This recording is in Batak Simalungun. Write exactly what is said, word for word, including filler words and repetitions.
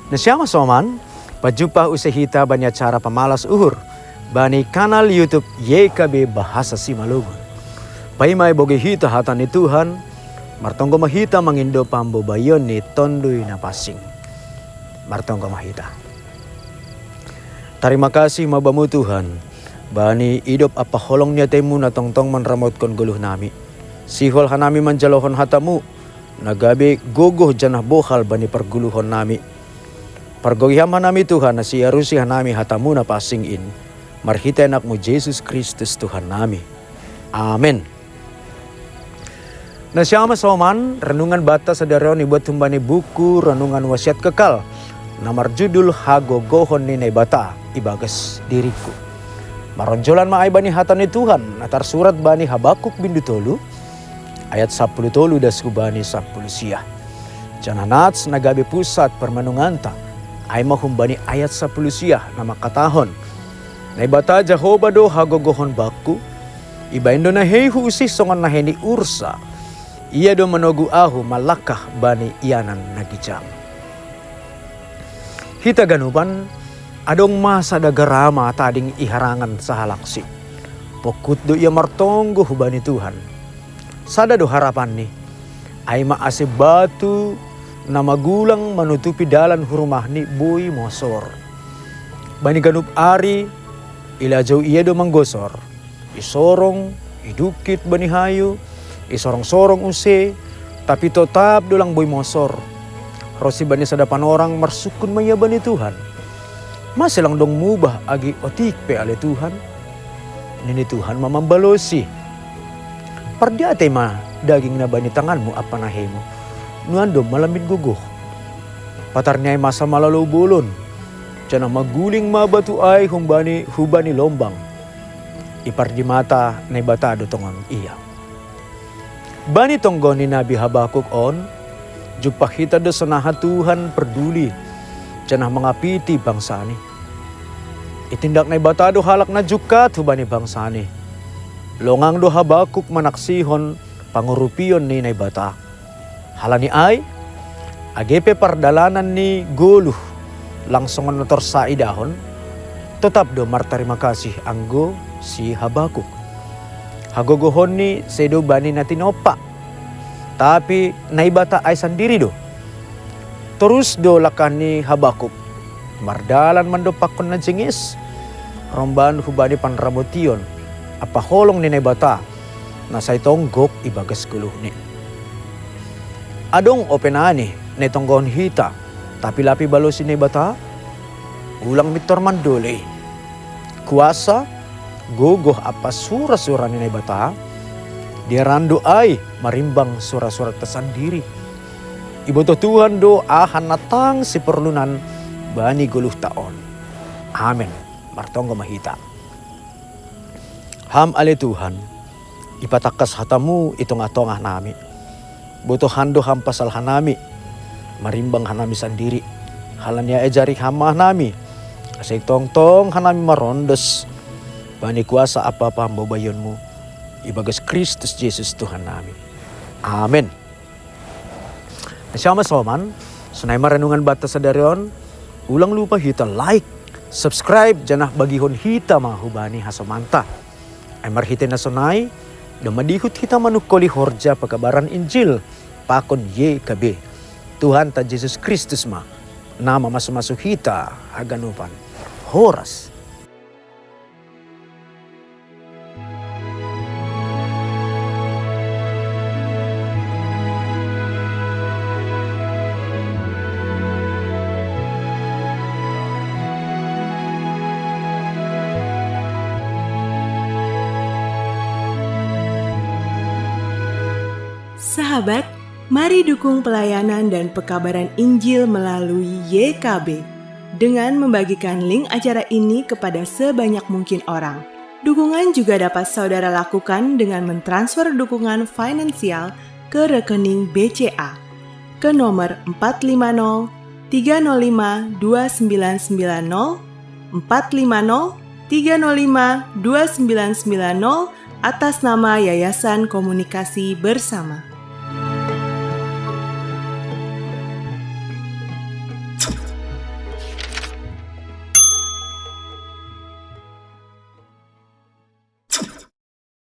Na siama soman, pajumpa use hita bani acara pamalas uhur bani kanal YouTube Y K B Bahasa Simalungun. Paima iboge hita hata ni Tuhan, martonggo ma hita mangindo pambobayon ni Tonduy Napansing. Martonggo ma hita. Tarima kasih ma bamu Tuhan, bani idop ampa holong ni atemu na tongtong manramotkon goluh nami. Sihol hanami manjalohon hatamu, na gabe gogoh janah bohal bani pargoluhon nami. Pargogoh ham hanami Tuhan, na siarusi hanami hatamu na pansing in. Marhitei anakmu Jesus Kristus Tuhan nami. Amen. Na siama soman, renungan banta sadari on ibuat humbani buku Renungan Wasiat Kekal, na marjudul Hagogohon ni Naibata ibagas diriku. Maronjolan ma ai bani hata ni Tuhan, na tarsurat bani Habakuk bindu tolu, ayat sapuluh tolu das hubani sapuluh siah. Janah nats na gabe pusat parmenunganta, ai ma humbani ayat sapuluh siah na mangkatahon: Naibata Jahowa do hagogohon bakku, ibahen do naheihu usih songon nahei ni ursa, ia do manogu ahu manlangkah bani ianan na gijang. Hita ganupan, adong ma sada garama tading iharangan sahalaksi. Pongkut do ia martonggo hubani Tuhan. Sada do harapanni, ai ma ase batu na magulang manutupi dalan hu rumahni boi mosor. Bani ganup ari, ilajou ia do manggosor. Isorong, idukit bani hayu, isorong-sorong use, tapi totap do lang boi mosor. Ronsi bani sada panorang marsungkun ma ia bani Tuhan: Mase lang dong mubah age otik pe ale Tuhan? Nini Tuhan ma mambalosi: Pardiatei ma daging na bani tanganmu ampa naheimu, nuan do ma lambin gogoh. Patarni ai masa ma lalou bolon, janah maguling ma batu ai humbani hubani lombang. Ipardimata Naibata do tongon ia. Bani tonggo ni Nabi Habakuk on, jumpah hita do sonaha Tuhan parduli, janah mangapiti bangsani. Itindak Naibata do halak na jungkat hubani bangsani. Longang do Habakuk manaksihon pangurupion ni Naibata. Halani ai, age pe pardalanan ni goluh lang songon na torsa idahon, totap do martarima kasih anggo si Habakuk. Hagogohonni sedo bani na tinompa, tapi Naibata ai sandiri do. Torus do langkah ni Habakuk, mardalan mandompakkon na jenges, romban hubani panramotion ampa holong ni Naibata, na sai tong gok ibagas goluhni. Adong ope nani na itonggohon hita, tapi lape ibalosi Naibata? Ulang mintor mandolei. Kuasa, gogoh ampa sura-sura ni Naibata, diaran do ai marimbang sura-suranta sandiri. Ibotoh Tuhan do aha na tang siporlunan bani goluhta on. Amen. Martonggo ma hita. Ham ale Tuhan, ipatangkas hatamu i tongah-tongah nami. Botohan do ham pasal hanami, marimbang hanami sandiri. Halani ai ajari ham ma hanami, ase tongtong hanami marondos bani kuasa ampa pambobaionmu, ibagas Kristus Jesus Tuhan nami. Amen. Siama soman, sonai ma renungan banta sadari on, ulang lupa hita like, subscribe, janah bagihon hita ma hubani hasomanta. Ai marhitei na sonai, domma dihut hita manungkoli horja pekabaran Injil pakon Y K B. Tuhanta Jesus Kristus ma na mamasu-masu hita haganupan. Horas. Sahabat, mari dukung pelayanan dan pekabaran Injil melalui Y K B dengan membagikan link acara ini kepada sebanyak mungkin orang. Dukungan juga dapat saudara lakukan dengan mentransfer dukungan finansial ke rekening B C A ke nomor empat lima nol tiga nol lima dua sembilan sembilan nol, empat lima nol tiga nol lima dua sembilan sembilan nol, atas nama Yayasan Komunikasi Bersama.